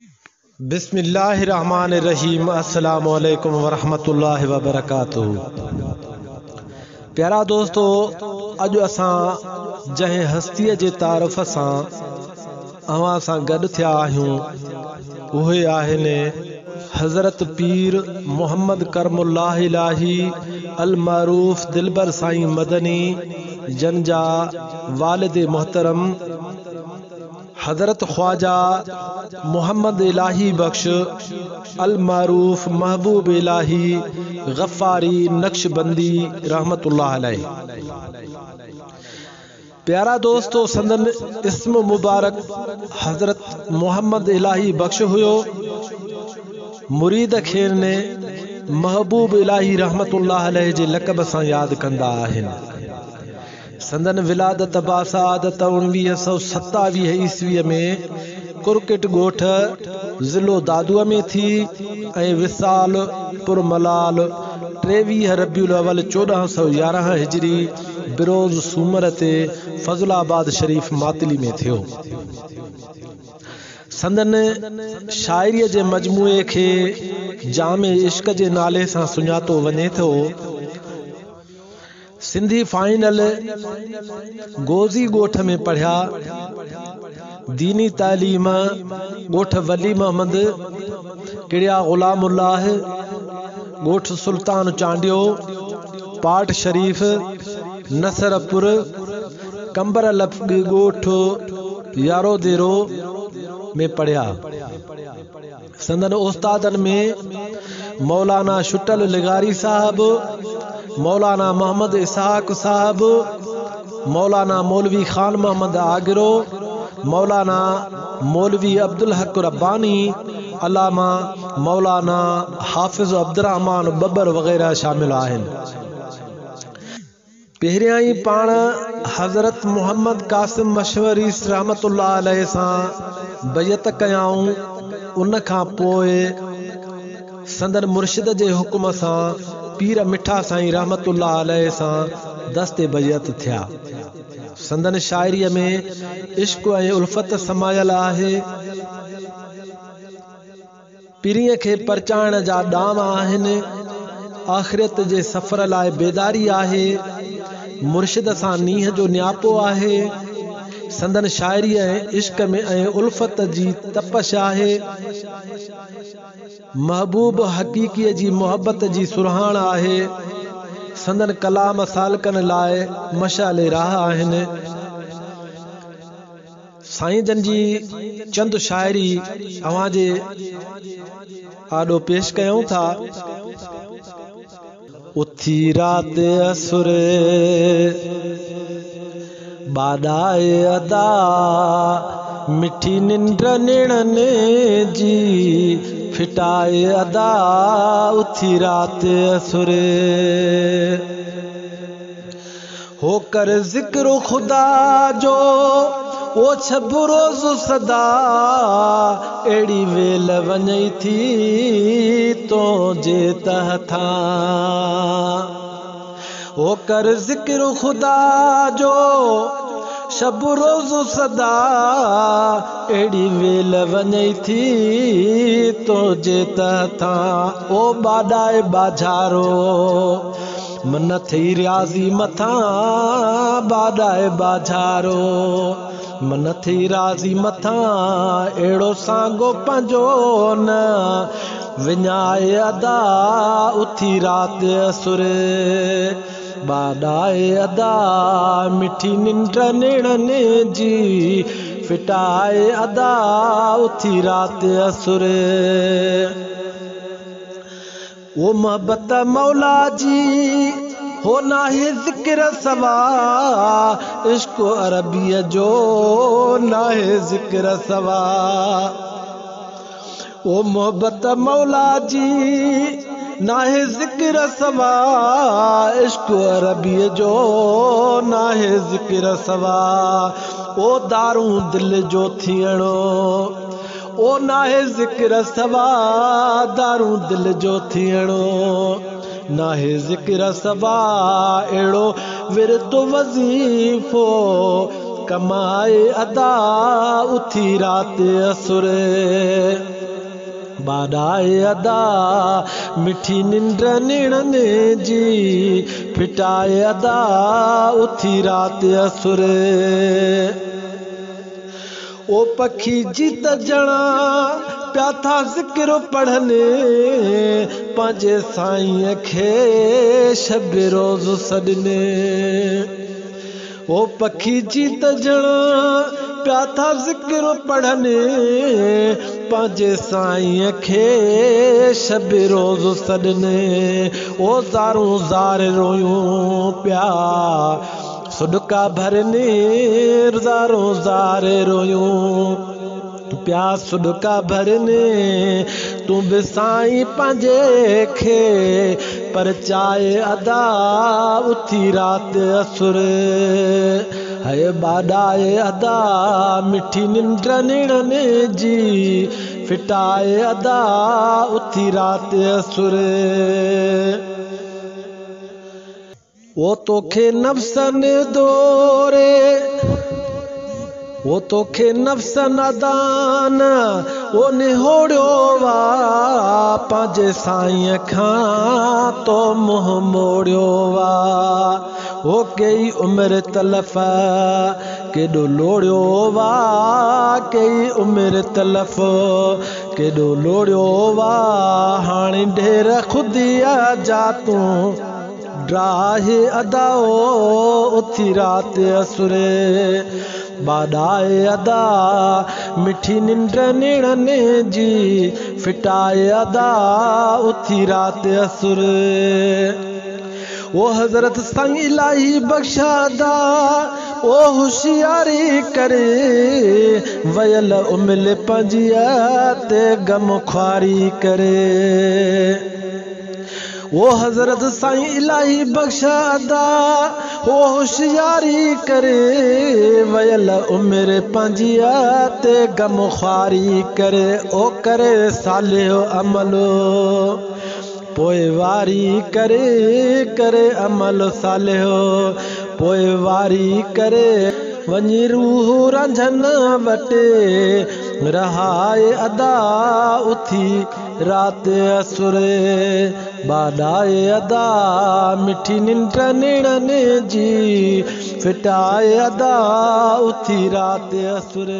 بسم الله الرحمن الرحيم السلام عليڪم ورحمة الله وبرڪاته پيارا دوستو اڄ اسان جنهن هستيء جي تعارف سان اوهان سان گڏ ٿيا آهيون اهي آهن حضرت پير محمد ڪرم الله الاهي المعروف دلبر سائين مدني جن جا والد محترم حضرت خواجه محمد الاهي بخش المعروف محبوب الاهي غفاري نقشبندي رحمة الله عليه. پيارا دوستو سندن اسم مبارڪ حضرت محمد الاهي بخش هيو. مريد کين محبوب الاهي رحمة الله عليه جي لقب سان ياد ڪندا آهن. سندن ولادت باسعادت 1927 عيسويء ۾ ڪرڪٽ ڳوٺ ضلعو دادوء ۾ ٿي ۽ وصال پرملال 23 ربيع الاول 1411 هجري بروز سومر تي فضل آباد شريف ماتلي ۾ ٿيو. سندن شاعريء جي مجموعي کي جام عشق جي نالي سان سڃاتو وڃي ٿو. سنڌي فائنل گوزي ڳوٺ ۾ پڙهيا. ديني تعليم ڳوٺ ولي محمد، ڪڙيا غلام الله، ڳوٺ سلطان چانڊيو، پاٽ شريف، نصرپور، قمبر لڳ ڳوٺ ياروديرو ۾ پڙهيا. سندن استادن ۾ مولانا شٽل لغاري صاحب، مولانا محمد اسحاق صاحب، مولانا مولوي خان محمد آگرو، مولانا مولوي عبدالحق رباني، علامه مولانا حافظ عبدالرحمان ٻٻر وغيره شامل آهن. پهريائين پاڻ حضرت محمد قاسم مشوري رحمة الله عليه سان بيعت ڪيائون، ان کان پوء سندن مرشد جي حڪم سان پير مٺا سائين رحمة الله عليه سان دست بيعت ٿيا. سندن شاعريء ۾ عشق ۽ الفت سمايل آهي. پرينء کي پرچائڻ جا ڏانء آهن، آخرت جي سفر لاء بيداري آهي، مرشد سان نينهن جو نياپو آهي، سندن شاعريء ۽ عشق ۾ ۽ الفت جي تپش آهي، محبوب حقيقيء جي محبت جي سرهاڻ آهي، سندن ڪلام سالڪن لاء مشعل راهه آهن. سائين جن جي چند شاعري اوهان جي آڏو پيش ڪيون ٿا. اٿي رات اسر ٻاڏائي ادا مٺي ننڊ نيڻن جي ڦٽائي ادا اٿي رات اسر. هو ڪر ذڪر خدا جو او ڇب روز سدا اهڙي ويل وڃئي ٿي تون جي تهٿان هو ڪر ذڪر خدا جو شب روز سدا اهڙي ويل وڃئي ٿي تون جي تهٿان او ٻاڏائي ٻاجهارو من ٿئي رياضي مٿان ٻاڏائي ٻاجهارو من ٿئي راضي مٿان اهڙو سانگو پنهنجو نه وڃائي ادا اٿي رات اسر ٻاڏائي ادا مٺي ننڊ نيڻن جي ڦٽائي ادا اٿي رات اسر. او محبت مولا جي هو ناهي ذڪر سوا عشق عربيء جو ناهي ذڪر سوا او محبت مولا جي ناهي ذڪر سوا عشق عربيء جو ناهي ذڪر سوا او دارون دل جو ٿيڻو او ناهي ذڪر سوا دارون دل جو ٿيڻو ناهي ذڪر سوا اهڙو ورد وظيفو ڪمائي ادا اٿي رات اسر. ٻاڏائي ادا، مٺي ننڊ نيڻن جي ڦٽائي ادا، اٿي رات اسر. او پکي جيت جڻا پيا ٿا ذڪر پڙهن، پنهنجي سائينء کي شب روز سڏن. او پکي جيت جڻا پيا ٿا ذڪر پڙهن، پنهنجي سائينء کي شب روز سڏن. او زارون زار رويون پيا سڏڪا ڀرن، زارون زار رويون پيا سڏڪا ڀرن. تون به سائين پنهنجي کي پرچائي ادا، اٿي رات اسر. هي ٻاڏائي ادا، مٺي ننڊ نيڻن جي ڦٽائي ادا، اٿي رات اسر. او توکي نفسن دوري، او توکي نفسن ادان او نهوڙيو وا، پنهنجي سائينء کان تو منهن موڙيو وا. او ڪئي عمر تلف ڪيڏو لوڙيو وا، ڪئي عمر تلف ڪيڏو لوڙيو وا. هاڻي ڍير خوديء جا تون ڊاهي ادا، اٿي رات اسر. ٻاڏائي ادا، مٺي ننڊ نيڻن جي ڦٽائي ادا، اٿي رات اسر. او حضرت سائين الاهي بخش ادا، او هوشياري ڪري، ويل امل پنهنجيء تي غم خواري ڪري. او حضرت سائين الاهي بخش ادا، او هوشياري ڪري، ويل عمر پنهنجيء تي غم خواري ڪري. او ڪري صالح عمل پوء واري ڪري، ڪري عمل صالح پوء واري ڪري. وڃي روح رانجهن وٽ رهائي ادا، اٿي رات اسر. ٻاڏائي ادا، مٺي ننڊ نيڻن جي ڦٽائي ادا، اٿي رات اسر.